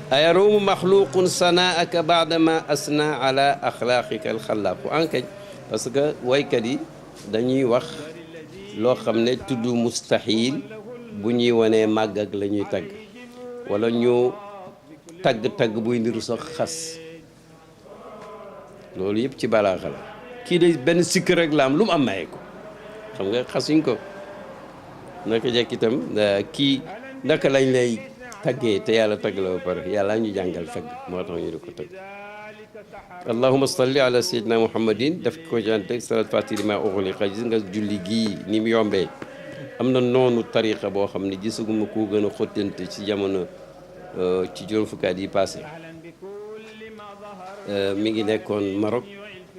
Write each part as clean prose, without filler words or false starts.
ayarumu maxluqun sanaaka baadama asna ala axlaaqika alxalaaqu ankañ parce que waykat yi dañuy wax loo xam ne tudd mustaxil bu ñuy wanee màgg ak la ñuy tagg wala ñu tagg-tagg buy ndiru sax xas loolu yëpp ci balaaxa la kii de benn sikk rek la am lu mu am maye ko xam nga xasuñ ko naka jekk itam kii naka lañ lay taggee te yàlla tagg la ba pare yàlla ñu jàngal tagg moo tax ñu di ko tagg allahuma salli ala sayyidina muhammadin daf ko jante salat fati li ma uxliqa gis nga julli gii ni mu yombee am na noonu tariqa boo xam ne gisaguma koo gën a xottante ci jamono ci juróom fukki at yi passé mi ngi nekkoon Maroc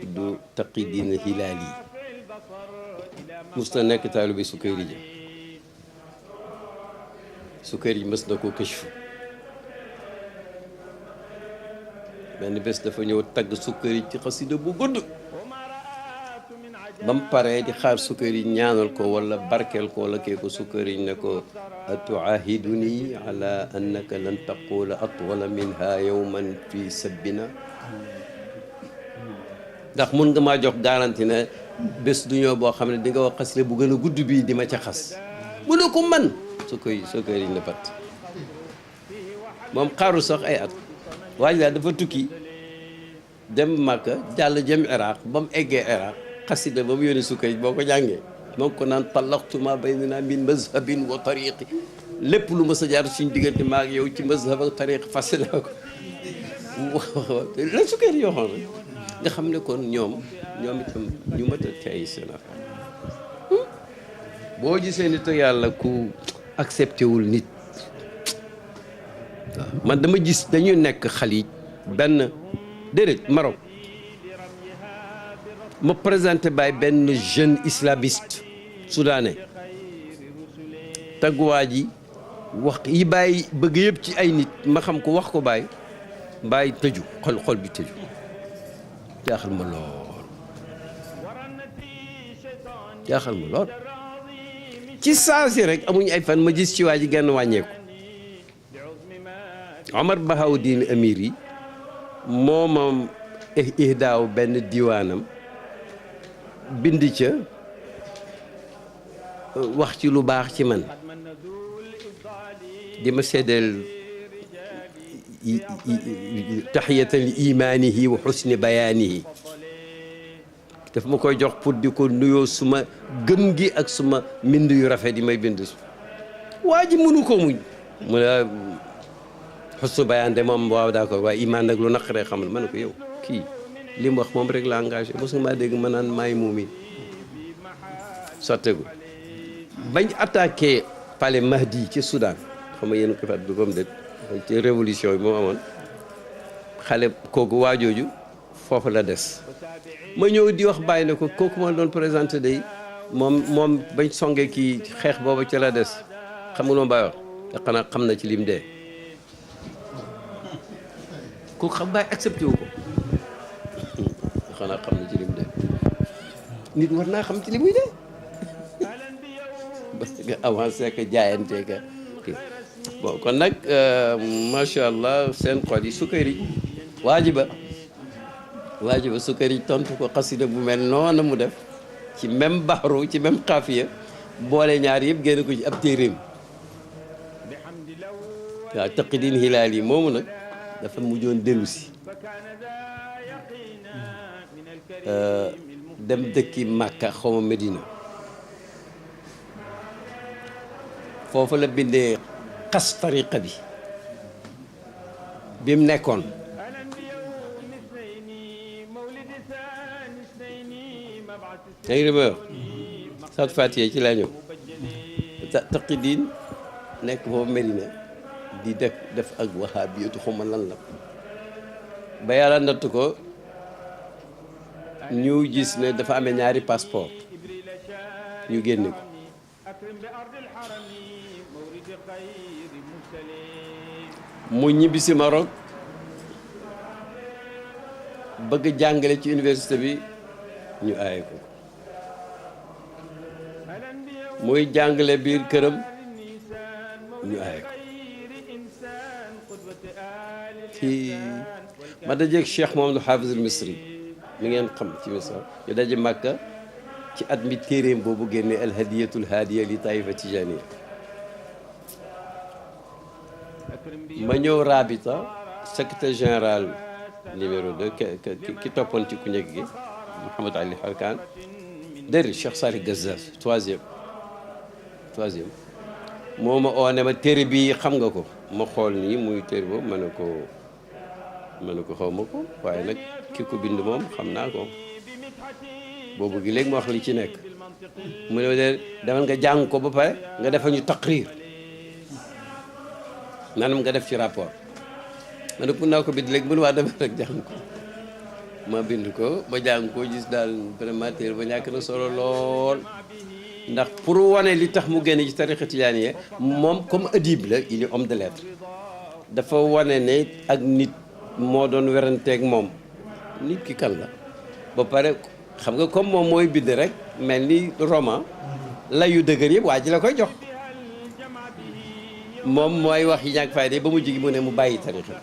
du Taqiyuddin Hilaali musta nekk taalibe Sukayri ji Sukayri mës na ko këchfu benn bés dafa ñëw tagg Sukayri ci xasida bu gudd ba mu paree di xaar Sukayri ñaanal ko wala barkeel ko wala kee ko Sukayri ne ko atuahiduni ala annaka lan taqula atwala minha yawman fi sabbina ndax mun nga maa jox garanti ne bés du ñëw boo xam ne di nga wax xasida bu gën a gudd bii di ma ca xas mu ne ko man Sukayri ne pat moom xaaru sax ay at waaye daal dafa tukki dem Makka jàll jëm Iraq ba mu eggee Iraq xasida ba mu yónnee Sukayri boo ko jàngee moom ko naan talaqtu ma baynana min mazhabin wa tariqi lépp lu ma sa jaar suñ diggante maa ak yow ci mazhab ak tariq fas naa ko la Sukayri yoo xam ne nga xam ne kon ñoom itam ñu mat a tey seen affaire boo gisee nit ak yàlla ku accepté wul nit waaw man dama gis dañuy nekk xalij benn déedéet Maroc ma présenté baay benn jeune islamiste soudanais tagguwaa ji wax yi bàyyi bëgg yëpp ci ay nit ma xam ko wax ko bàyyi tëju xol bi tëju jaaxal ma lool ci saasi rek amuñ ay fan ma gis ci waa ji genn wàññeeku Omar Bahawuddin Amiri moomam ihdaaw benn diwaanam bind ca wax ci lu baax ci man di ma seddeel taxiyatan li imaanihi wa xusni bayaanihi daf ma koy jox pour di ko nuyoo suma gëm gi ak suma mbind yu rafet yi may bind waa ji mënu ko muñ mu ne xusnu bayaan de moom waaw d'accord waaye imaan nag lu naqaree xamal ma ne ko yow kii li mu wax moom rek la engagé mos nga maa dégg ma naan maay muumin sottegu bañ attaqué palais Mahdi ci Soudan xam nga yéen ko fat du comme det ci révolution bi moom amoon xale kooku waajooju foofu la des ma ñëw di wax bàyyi ne ko kooku ma doon présenté day moom bañ songee kii xeex booba ca la des xam nga lu ma bàyyi wax te xanaa xam na ci lim dee kooku xam bàyyi accepté wu ko xanaa xam na ci lim dee nit war naa xam ci li muy dee parce que avancé que jaayante que bon kon nag macha allah seen xol yi Sukayri waajiba Sukayri tontu ko xasida bu mel noonu mu def ci même baxru ci même xaafiya boole ñaar yëpp génn ko ci ab téeréem waaw Taqiyuddin Hilaali moomu nag dafa mujjoon dellu si dem dëkki Màkka xawma Medina foofu la bindee xas tariqa bi mu nekkoon yaa ngi dégg saat Fatiha ci laa ñëw Taqiyuddin nekk foofu Medina di def ak wahabiyatu xuma lan la ba yàlla natt ko ñu gis ne dafa amee ñaari passeport ñu génne ko mu ñibbisi Maroc bëgg jàngale ci université bi ñu aaye ko muy jàngale biir këram ñu aaye ko ci ma dajeeg Cheikh Mohamadou Hafiz al Misri mi ngeen xam ci Misra ñu daje Màkka ci at mi téeréem boobu génne al hadiyatul hadiya li taifa tijaniya ma ñëw rabita secrétaire général numéro 2 ki toppoon ci ku njëkk gi Mouhamad Ali Harkan déedéet Cheikh Salih Gazaf troisième moo ma oo ne ma téere bi xam nga ko ma xool nii muy téere boobu ma ne ko xaw ma ko waaye nag ki ko bind moom xam naa ko boobu gi léegi ma wax li ci nekk mu ne de demal nga jàng ko ba pare nga defal ñu taqrir maanaam nga def ci rapport ma ne pour naa ko bind léegi mënu waa demal rek jàng ko ma bind ko ba jàng ko gis daal vraiment téere ba ñàkk na solo lool ndax pour wane li tax mu génne ci tariqa tijaaniya moom comme adib la il est homme de lettres dafa wane ne ak nit moo doon weranteeg moom nit ki kan la ba pare xam nga comme moom mooy bind rek mel ni roman la yu dëgër yëpp waa ji la koy jox moom mooy wax yi ñàkk fayda ba mu jigi mu ne mu bàyyi tariqa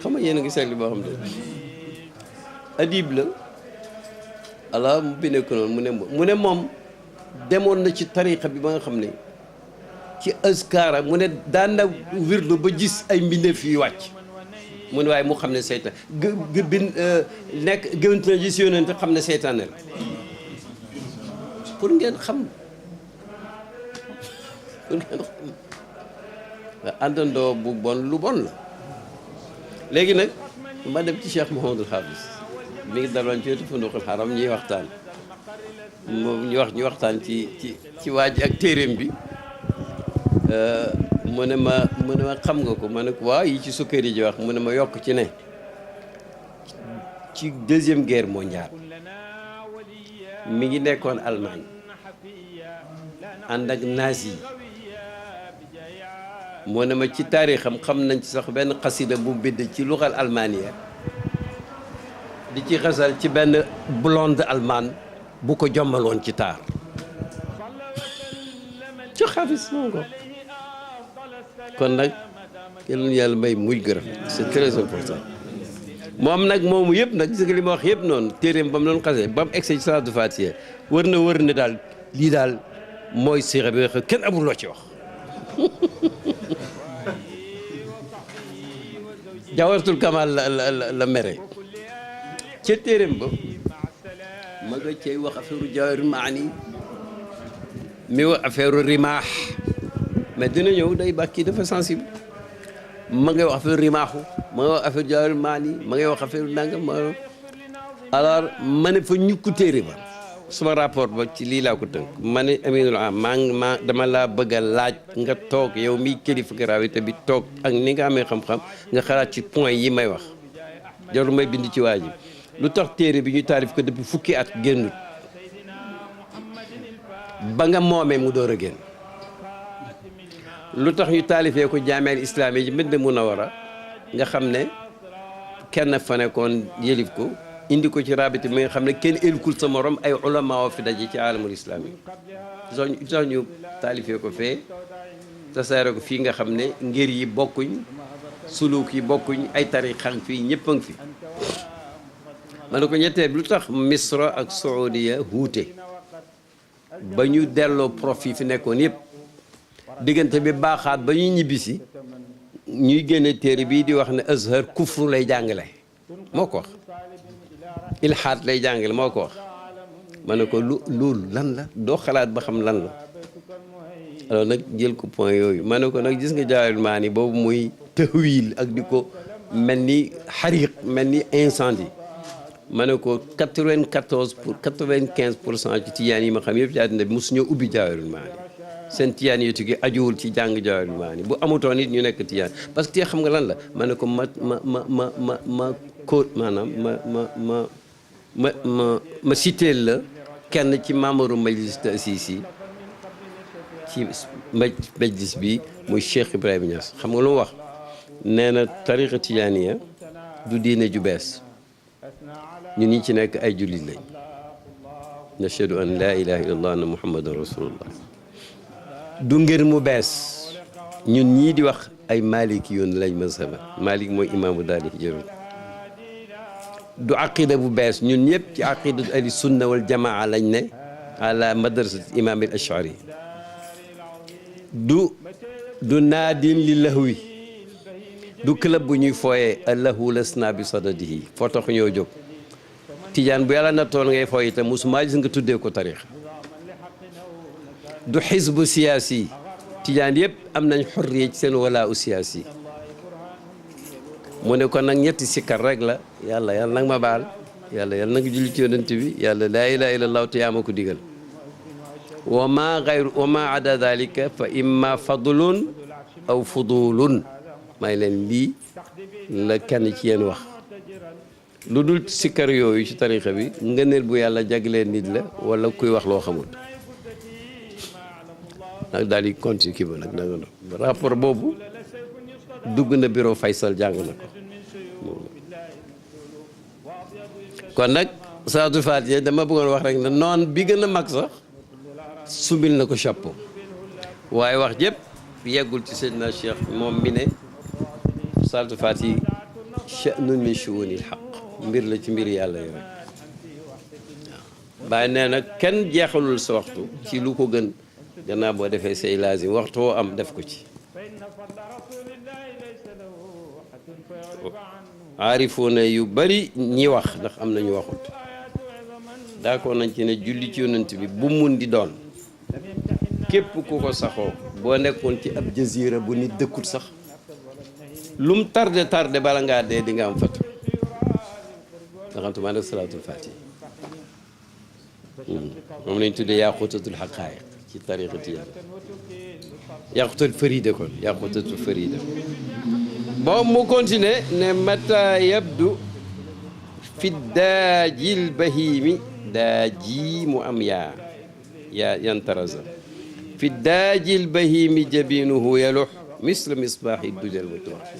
xam nga yéen a ngi seetlu boo xam ne adib la alors mu bindee ko noonu mu ne moom demoon na ci tariqa bi ba nga xam ne ci askara mu ne daan na wirdu ba gis ay mbindeef yuy wàcc mu ne waaye mu xam ne seytaan nekk gëwante na gis yonente xam ne seytaane la pour ngeen xam àndandoo bu bon lu bon la léegi nag ma dem ci Cheikh Mouhamadul Hafiz mi ngi daloon ci wetu Funduqul Haram ñuy waxtaan moom ñu waxtaan ci waa ji ak téeréem bi mu ne ma xam nga ko ma ne ko waaw yi ci Sukkari ji wax mu ne ma yokk ci ne ci deuxième guerre mondiale mi ngi nekkoon Allemagne ànd ak nazi yi mu ne ma ci taarixam xam nañ ci sax benn xasida bu bind ci luxal almaniya di ci xasal ci benn blonde allemande bu ko jommaloon ci taar ci xafis moo ko kon nag kenn yàlla may muy gërëm c'est très important moom nag moomu yëpp nag gis nga li ma wax yëpp noonu téeréem ba mu doon xasee ba mu egsi ci salaatu faatiha wër na daal lii daal mooy siira bi nga xam kenn amul loo ci wax jawaratul kamal la mere ca téeréem ba ma nga cay wax affaire jawaahirul maani mi wax affaire rimaax mais dina ñëw day bàkk kii dafa sensible ma ngay wax affaire rimaaxu ma ngay wax affaire jawaahirul maani ma ngay wax affaire nangam alors ma ne fa ñukku téere ba suma rapport ba ci lii laa ko tënk ma ne aminul am maa dama laa bëgg a laaj nga toog yow miy kilifa gravité bi toog ak ni nga amee xam-xam nga xalaat ci point yi may wax jarul may bind ci waa ji lu tax téere bi ñu taarif ko depuis fukki at génnut ba nga moomee mu door a génn lu tax ñu taalifee ko jaameel islaam yi Madina Munawara nga xam ne kenn fa nekkoon yëlif ko indi ko ci rabita mi nga xam ne kenn élkul sa morom ay ulama fi daje ci alamul islaam yi lu tax ñu taalifee ko fee tasaare ko fii nga xam ne ngir yi bokkuñ suluk yi bokkuñ ay tarixa fii ñëpp a ngi fi ma ne ko ñetteel bi lu tax Misra ak Saudiya wuute ba ñu delloo prof yi fi nekkoon yëpp diggante bi baaxaat ba ñuy ñibbisi ñuy génne téere bii di wax ne Azhar kufru lay jàngale moo ko wax ilhaad lay jàngale moo ko wax ma ne ko loolu lan la doo xalaat ba xam lan la alors nag jël ko point yooyu ma ne ko nag gis nga jaawel maani boobu muy tahwil ak di ko mel ni xariq mel ni incendie ma ne ko 95% ci tijaan yi ma xam yëpp ci àddina bi mosu ñoo ubbi jaawel maani seen tijaan yi tugi ajuwul ci jàng jaawel maani bu amutoon it ñu nekk tijaan parce que xam nga lan la ma ne ko ma cité la kenn ci membre majlis ta'sis yi ci majlis bi muy Cheikh Ibrahima Niass xam nga lu mu wax nee na tariqa tijaaniya du diine ju bees ñun ñi ci nekk ay jullit lañ nashhadu an laa ilaha illallah anna muhammadan rasulullah du ngir mu bees ñun ñii di wax ay maliki yoon lañ mazhaba malik mooy imaamu daal di jërul du aqida bu bees ñun ñëpp ci aqidatu ahli sunna wal jamaa lañ ne ala madrasat imam al ashari du naadin li lahwi du club bu ñuy fooyee allahu lasna bi sadadihi foo tax ñoo jóg tijaan bu yàlla nattoon ngay fooy itam musuma gis nga tuddee ko tarix du xisbu siyaasi tijaan yëpp am nañ xurriye ci seen walaa u siyaasi mu ne kon nag ñetti sikkar rek la yàlla nag ma baal yàlla nag julli ci yonent bi yàlla laa ilaha illallah te yaa ma ko digal wa ma ada dalika fa imma fadlun aw fudulun may leen lii la kenn ci yéen wax lu dul sikkar yooyu ci tarixa bi ngëneel bu yàlla jagleen nit la wala kuy wax loo xamul nag daal di continue kii ba nag danga no rapport boobu dugg na bureau Faysal jàng na ko kon nag salaatul faatiha dama bëggoon wax rek ne noon bi gën a mag sax sumbil na ko chapeau waaye wax jëpp yeggul ci Seydina Cheikh moom mi ne salaatul faatiha sha'nun min shu'unil haqq mbir la ci mbir yàlla yi rek waaw bàyyi nee nag kenn jeexalul sa waxtu ci lu ko gën gannaaw boo defee say laazim waxtu woo am def ko ci aarifoona yu bari ñi wax ndax am nañu waxut d'accord nañ ci ne julli ci yonent bi bu mun di doon képp ku ko saxoo boo nekkoon ci ab jazira bu nit dëkkut sax lum tardé bala ngaa dee di nga am fatu ndaxantuma nag salaatul faatiha moom lañ tuddee yaqutatul xaqaayiq ci tariqati yàlla yaqutatul farida kon yaqutatul farida bon mu continuer ne mata yabdu fi daajil bahimi daaji mu am yaa yantaraza fi daajil bahimi jabinuhu yalux misla misbaaxi dujal mutawaqi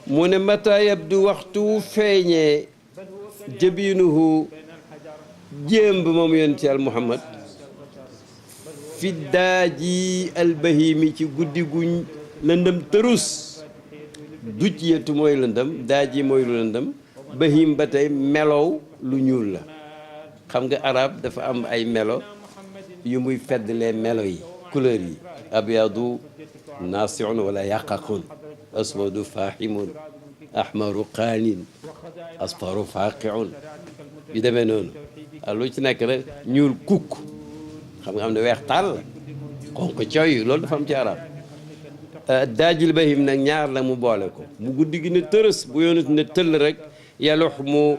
mu ne mata yabdu waxtu feeñee jabinuhu jéemb moom yonent Yàlla Muhammad fi daaji albahimi ci guddi guñ lëndëm tërus duj yetu mooy lëndëm daaji mooy lu lëndëm bahim ba tey melow lu ñuul la xam nga arab dafa am ay melo yu muy feddlee melo yi couleur yi abyadu naasiun wala yaqaqun aswadu fahimun ahmaru qaanin asfaru faqiun yu demee noonu waaw lu ci nekk rek ñuul kukk xam nga am ne weex tàll xonq coy loolu dafa am ci arab daajil bahim nag ñaar la mu boole ko bu guddi gi ne tërës bu yonut ne tëll rek yalux mu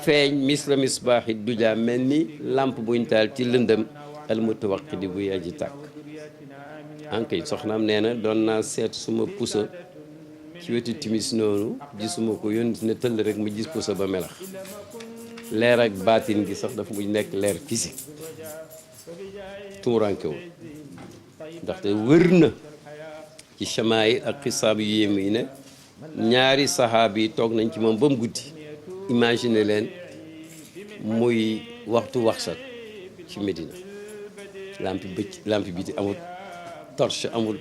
feeñ misla misbaaxi dujaa mel ni lampe buñ taal ci lëndëm al mutawaqidi bu yaji tàkk ankay soxnaam nee na doon naa seet suma pusa ci wetu timis noonu gisuma ko yonut ne tëll rek mu gis pusa ba melax leer ak baatin gi sax dafa muy nekk leer physique tuurankewul ndaxte wër na ci chamaayil ak xisaab yu yéemu yi ne ñaari saxaab yi toog nañ ci moom ba mu guddi imagine leen muy waxtu waxsat ci Medina lampi biti amul torche amul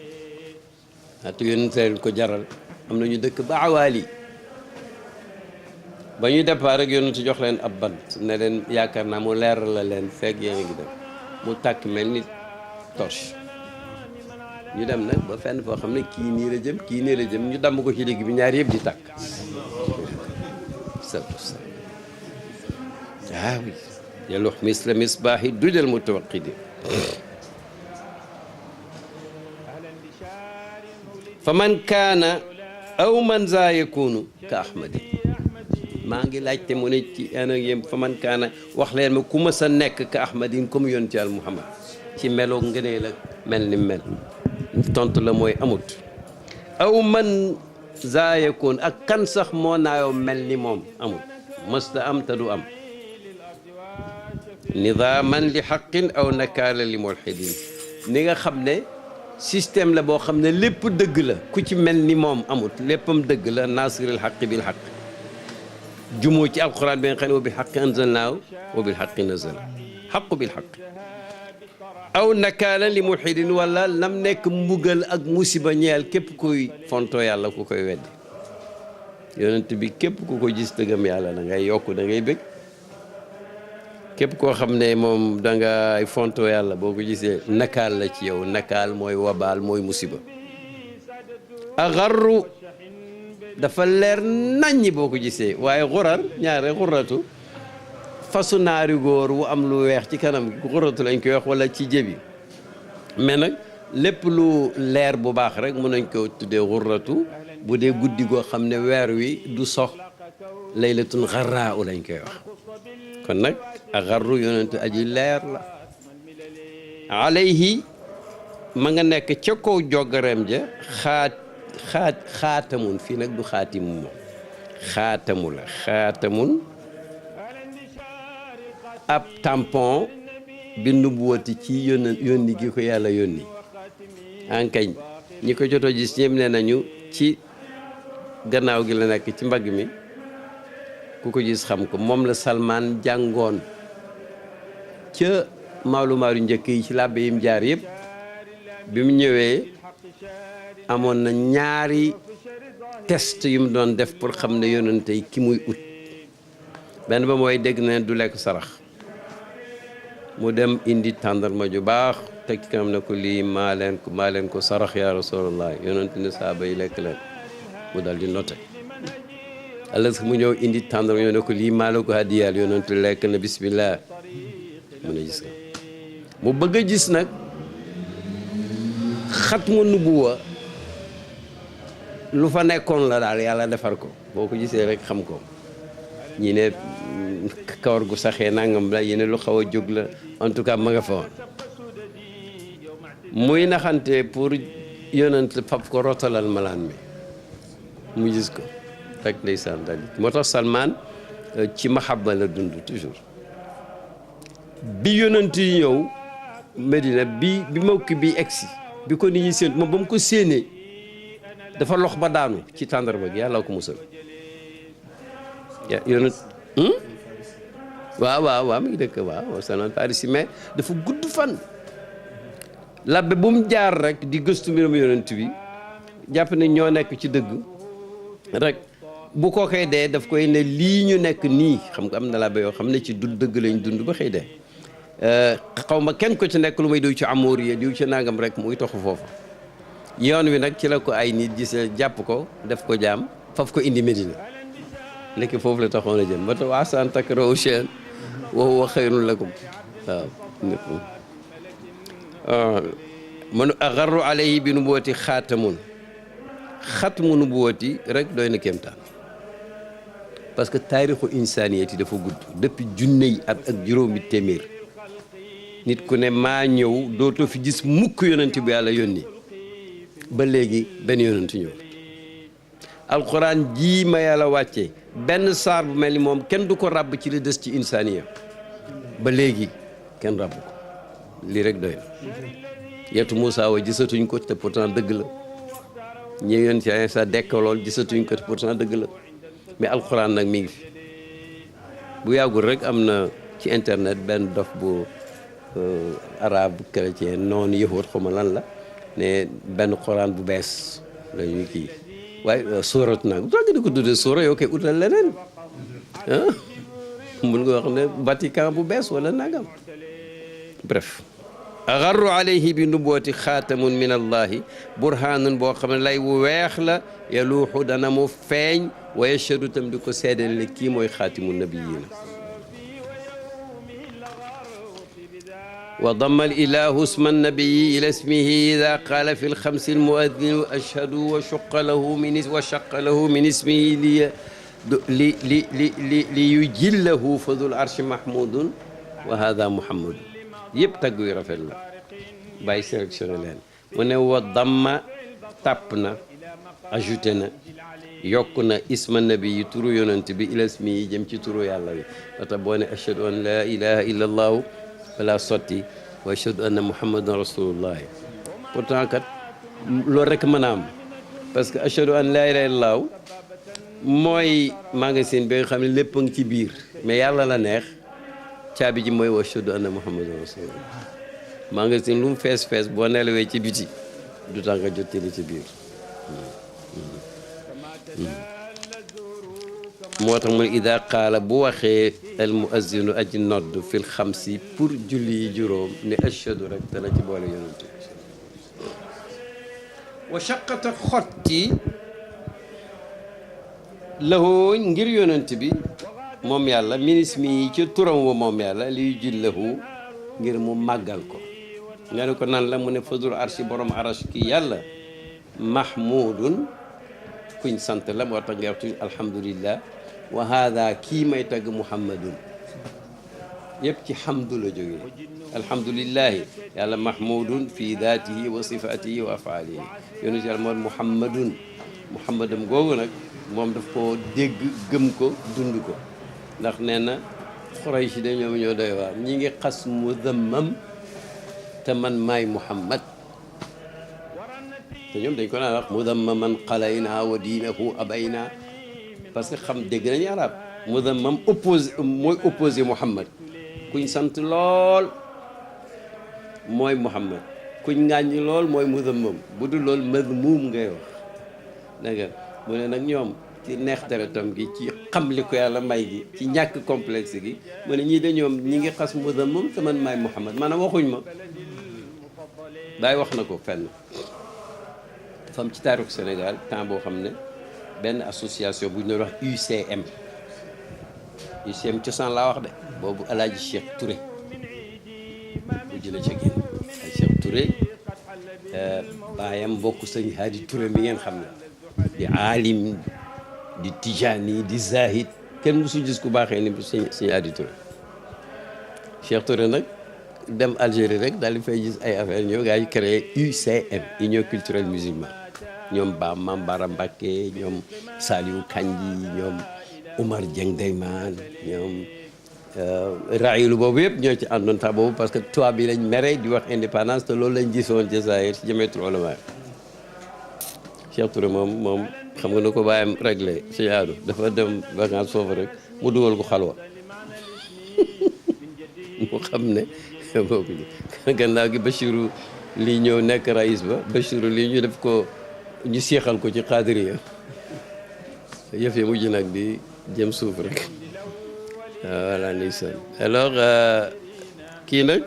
te yonent leen ko jaral am na ñu dëkk ba awaali ba ñu départ rek yonent jox leen ab bant ne leen yaakaar naa mu leeral la leen fekk yéen a ngi dem mu tàkk mel ni torche ñu dem nag ba fenn foo xam ne kii nii la jëm kii nii la jëm ñu damm ko ci digg bi ñaar yëpp di tàkk waaw yalux misla misbaaxi dujal mutawaqidi fa man kaana aw man za yakunu ka ahmadi maa ngi laajte mu ne ci ana yém fa man kaana wax leen ma ku ma sa nekk ka ahmadin comme yonent Yàlla Muhammad ci meloo ngëneel ak mel ni mel tontu la mooy amut aw man za yakun ak kan sax moo naayoo mel ni moom amut mësta am te du am nidaaman li xaqin aw nakaala li mulxidin ni nga xam ne système la boo xam ne lépp dëgg la ku ci mel ni moom amut léppam dëgg la naasiril xaqi bil xaq jumoo ci alquran bi nga xam ne wa bil xaqi anzalnaahu wa bil xaqi nazala xaqu bil xaq aw nakaala li mulhidin wala lam nekk mbugal ak musiba ñeel képp kuy fonto yàlla ku koy weddi yonent bi képp ku ko gis dëggam yàlla da ngay yokk da ngay bëgg képp koo xam ne moom da ngay fonto yàlla boo ko gisee nakaal la ci yow nakaal mooy wabaal mooy musiba agarru dafa leer naññi boo ko gisee waaye xurar ñaare xuratu fasu naari góor wu am lu weex ci kanam gi xuratu lañ koy wax wala ci jëbi mais nag lépp lu leer bu baax rek mën nañ ko tuddee xuratu bu dee guddi goo xam ne weer wi du sox laylatun xarraa u lañ koy wax kon nag agarru yonentu aji leer la alayhi ma nga nekk ca kaw joggareem ja xaatamun fii nag du xaatimu moom xaatamu la xaatamun ab tampon bi nubuwati ci yónni gi ko yàlla yónni ankañ ñi ko joto gis ñëpp ne nañu ci gannaaw gi la nekk ci mbagg mi ku ko gis xam ko moom la Salmaan jàngoon ca maalumaaru njëkk yi ci làbbe yim jaar yëpp bi mu ñëwee amoon na ñaari test yu mu doon def pour xam ne yonente yi ki muy ut benn ba mooy dégg na du lekk sarax mu dem indi tàndarma ju baax teg ci kanam ne ko lii maa leen ko sarax yaa rasulallah yonente ne saaba yi lekk leen mu dal di noté ëllëg mu ñëw indi tàndarma ñoo ne ko lii maa la ko hadiyaal yonente lekk na bismillah mu ne gis nga mu bëgg a gis nag xatmu nubuwa lu fa nekkoon la daal yàlla defar ko boo ko gisee rek xam ko ñi ne kawar gu saxee nangam la yi ne lu xaw a jóg la en tout cas ma nga fa woon muy naxante pour yonent fab ko rotalal malaan mi mu gis ko rek ndeysaan daal moo tax Salmaan ci mahabba la dund toujours bi yonent yi ñëw Medina bi mawki bi egsi bi ko nit ñi séen moom ba mu ko séenee dafa lox ba daanu ci tàndarma gi yàlla ko musal yonent waaw mi ngi dëkk waaw Salman Farisi mais dafa gudd fan labbe bu mu jaar rek di gëstu mbirum yonent bi jàpp ne ñoo nekk ci dëgg rek bu ko koy dee daf koy ne lii ñu nekk nii xam nga am na labbe yoo xam ne ci dul dëgg lañ dund ba xëy dee xaw ma kenn ko ci nekk lu may diw ci amour yi diw ci nangam rek muy toxu foofu yoon wi nag ci la ko ay nit gisee jàpp ko def ko jaam faf ko indi Medina nekk foofu la taxoon a jëm ba tax asa an takrahu shay'an wa huwa khayrun lakum waaw man agarru alayhi bi nubuwati xaatamun xatmu nubuwati rek doy na kéemtaan parce que taarixu insaniyati dafa gudd depuis junney at ak juróomi téeméer nit ku ne maa ñëw dootoo fi gis mukk yonent bi yàlla yónni ba léegi benn yonent ñëw alquran jii ma yàlla wàccee benn saar bu mel ni moom kenn du ko ràbb ci li des ci insaniya ba léegi kenn ràbb ko lii rek doy na yetu Moussa wa gisatuñ ko te pourtant dëgg la ñi yoon ci sa dekkalool gisatuñ ko te pourtant dëgg la mais alquran nag mi ngi fi bu yàggul rek am na ci internet benn dof bu arabe chrétien noonu yëfoot xaw ma lan la ne benn quran bu bees la ñuy kii waaye suurat nag doo di ko tuddee suura yow koy utal leneen mun nga wax ne Vatican bu bees wala nagam bref agarru alayhi bi nubuwati xaatamun min allahi burhanun boo xam ne lay wu weex la yaluuxu dana mu feeñ wa yashhadu tam di ko seedeel ne kii mooy xaatimu nabiyina wa damma al-ilahu isma an-nabiyyi ila ismihi idha qala fi al-khamsi al-mu'adhdhin ashhadu wa shaqqa lahu min ismihi li yujillahu fa dhul arshi mahmudun wa hadha muhammadun yëpp tagg yu rafet la bàyyi sélectionné leen mu ne wa damma tàpp na ajouté na yokk na isma nabi yi turu yonent bi ila ismi yi jëm ci turu yàlla bi wata boo ne ashhadu an la ilaha illa allahu wala sotti wa ashhadu anna muhammadan rasulullah pourtant kat loolu rek mën a am parce que ashhadu an la ilaha illa allahu mooy magasin bi nga xam ne lépp a ngi ci biir mais yàlla la neex caabi ji mooy wa ashhadu anna muhammadan rasulullah magasin lu mu fees fees boo nelawee ci biti du tax nga jot li ci biir moo tax mu ne ida qaala bu waxee al muazzinu aji nodd fil xamsi pour julli yi juróom ne ashhadu rek dana ci boole yonent bi wa shaqata xotti lahu ngir yonent bi moom yàlla minismi yi ci turam wa moom yàlla liy jillahu ngir mu màggal ko nga ne ko nan la mu ne fadul arshi borom arash ki yàlla mahmudun kuñ sant la moo tax nga wax tuuti alhamdulillah wa hada kii may tagg muhammadun yëpp ci hamdu la jógee alhamdulillahi yàlla mahmudun fi daatihi wa sifatihi wa afaalihi yonent yàlla moom muhammadam googu nag moom daf koo dégg gëm ko dund ko ndax nee na Quraysh de ñoom ñoo doy waar ñi ngi xas mudammam te man maay muhammad te ñoom dañ ko naan wax mudammaman qalayna wa diinahu abayna parce que xam dégg nañu arab mudammam mooy opposé muhammad kuñ sant lool mooy muhammad kuñ ŋàññi lool mooy mudammam bu dul lool madmuum ngay wax dégg nga mu ne nag ñoom ci neex deretam gi ci xam li ko yàlla may gi ci ñàkk complexe gi mu ne ñii de ñoom ñi ngi xas mudammam te man maay muhammad maanaam waxuñ ma daay wax na ko fenn fam ci taarixu Sénégal temps boo xam ne benn association bu ñu doon wax UCM cosaan laa wax de boobu alaaji Cheikh Touré bu jëlee ca génn ay Cheikh Touré baayam bokk sëñ Hadi Touré mi ngeen xam ne di aalim di tijaani di zahid kenn musu gis ku baaxee ni sëñ Hadi Touré Cheikh Touré nag dem Algérie rek daal di fay gis ay affaire ñëw gaa yi créé UCM Union culturelle musulmane ñoom Mame Bara Mbacké ñoom Saliou Kandji ñoom Oumar Dieng Deyman ñoom raayulu boobu yëpp ñoo ci àndoon tax boobu parce que tubaab bi lañ mere di wax indépendance te loolu lañ gisoon ci Zaïre ci jamiyatul ulama Cheikh Touré moom xam nga na ko bàyyam réglé Cheikh Adou dafa dem vacances foofu rek mu dugal ko xalwa mu xam ne boobu gannaaw gi Bachirou lii ñëw nekk raïs ba Bachirou lii ñu def ko ñu seexal ko ci xaadiriya yëf yi mujj nag di jëm suuf rek voilà ndeysaan alors kii nag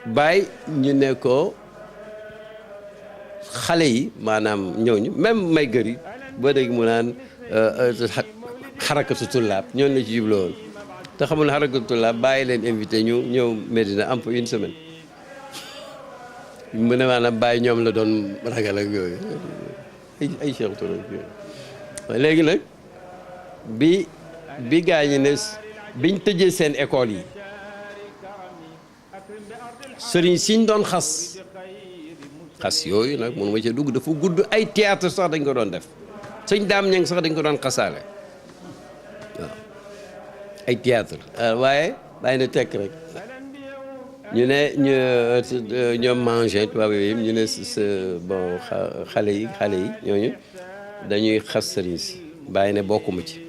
Baye ñu ne ko xale yi maanaam ñooñu même may gër yi boo dégg mu naan xarakatu tullaab ñooñu la ci jubloon te xamul ne xarakatu tullaab bàyyi leen invité ñu ñëw Medina am fa une semaine mu ne maanaam bàyyi ñoom la doon ragal ak yooyu ay Cheikh Touré yooyu léegi nag bi gaa ñi ne biñ tëjee seen école yi sëriñ siñ doon xas yooyu nag mënu ma ci dugg dafa gudd ay théâtre sax dañ ko doon def sëñ daam ñang sax dañ ko doon xasaale waaw ay théâtre waaye bàyyi na tekk rek ñu ne ñoom mangé tubaab yooyu ñu ne bon xale yi ñooñu dañuy xas sëriñ si bàyyi ne bokkuma ci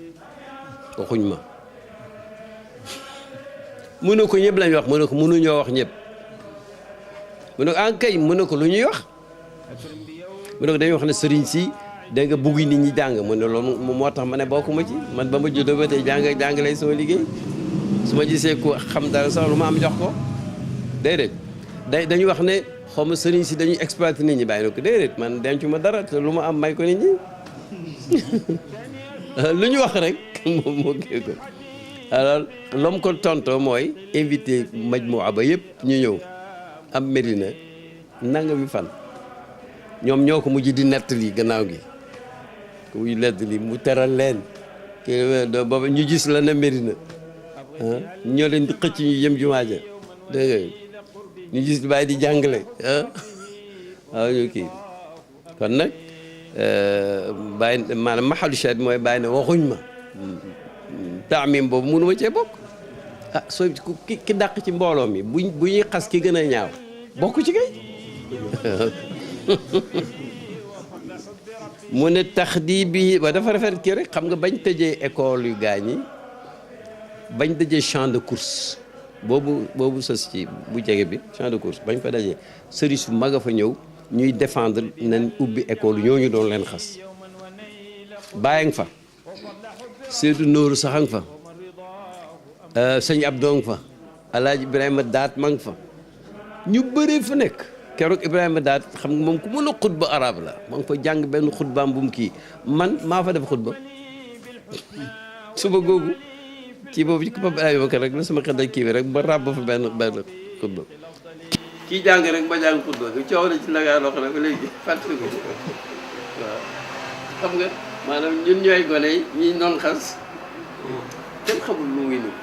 waxuñ ma mu ne ko ñëpp lañ wax mu ne ko mënuñoo wax ñëpp mu ne ko en kay mu ne ko lu ñuy wax mu ne ko dañuy wax ne sëriñ si da nga bugg nit ñi jàng mu ne loolu moo tax ma ne bokkuma ci man ba ma juddoo ba tey jàng lay sama liggéey su ma gisee ku xam dara sax lu ma am jox ko déedéet dañuy wax ne xaw ma sëriñ si dañuy exploiter nit ñi bàyyi na ko déedéet man dencu ma dara te lu ma am may ko nit ñi lu ñu wax rek moom moo kii ko alors lom ko tontoo mooy invité majmuwa ba yëpp ñu ñëw am Medina nangami fan ñoom ñoo ko mujj di nettali gannaaw gi ku muy nettali mu teral leen kii booba ñu gis la na Medina ñoo leen di xëcc ñu jëm jumaa ja dégg nga ñu gis bàyyi di jàngale waaw ñu kii kon nag bàyyi maanaam maxalu shahid mooy bàyyi ne waxuñ ma taamim boobu mënu ma cee bokk soo ki dàq ci mbooloo mi bu ñuy xas ki gën a ñaaw bokk ci kay mu ne taxdi bi ba dafa rafet kii rek xam nga bañ tëjee école yu gaañ yi bañ tëjee champ de course boobu sës ci bu jege bi champ de course bañ fa dajee sëriñ su mag a fa ñëw ñuy défendre nañ ubbi école ñooñu doon leen xas bàyyi nga fa Seydou Nooru sax a nga fa sëñ Abdou nga fa Alaaji Ibrahima Daat ma nga fa ñu bëree fa nekk keroog Ibrahima Daat xam nga moom ku mën a xutba arab la ma nga fa jàng benn xutbaam bu mu kii man maa fa def xutba suba googu kii boobu ci Papa Ibrahima Bakar rek la sama xel kii bi rek ba ràbb fa benn xutba kii jàng rek ba jàng xutba bi coow la ci Ndakaar loo xam ne ba léegi fàttali ko waaw xam nga maanaam ñun ñooy gone yi ñi noon xas kenn xamul lu muy nii